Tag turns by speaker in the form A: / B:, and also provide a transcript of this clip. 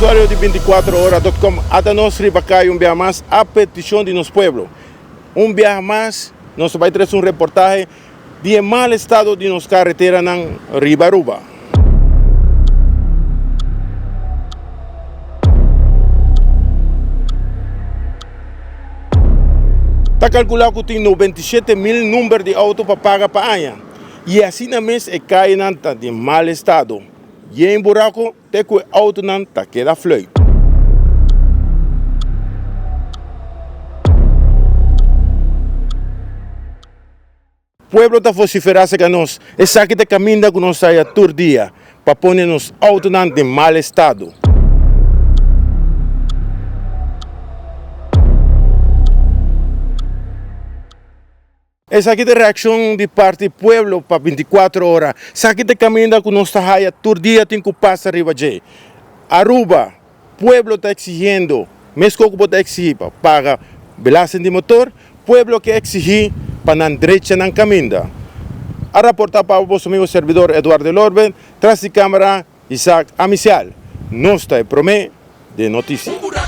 A: Usuario di 24ora.com ata nos riba kai un biaha mas a peticion di nos pueblo. Un biaha mas nos ta bai trece un reportahe di e mal estado di nos carreteranan riba Aruba. Ta calcula cu tin 97 mil number di auto pa paga pa aña y asina mes e cayanan ta den mal estado. Yen buraco te cu e autonan ta keda fluit. Pueblo ta vocifera acerca nos, esaki ta caminda cu nos haya tur dia pa pone nos autonan den mal estado. Esaki ta reaccion di parti pueblo pa 24 ora. Esaki ta caminda cu nos ta haya tur dia tin cu pasa riba dje. Aruba, pueblo ta exigiendo, mesco cu bo ta exigi pa paga belasting di motor, pueblo ke exigi pa nan drecha nan caminda. A raporta pa boso amigo servidor Eduardo Lorben, tras di camera Isaac Amicial. Nos ta e prome den noticia.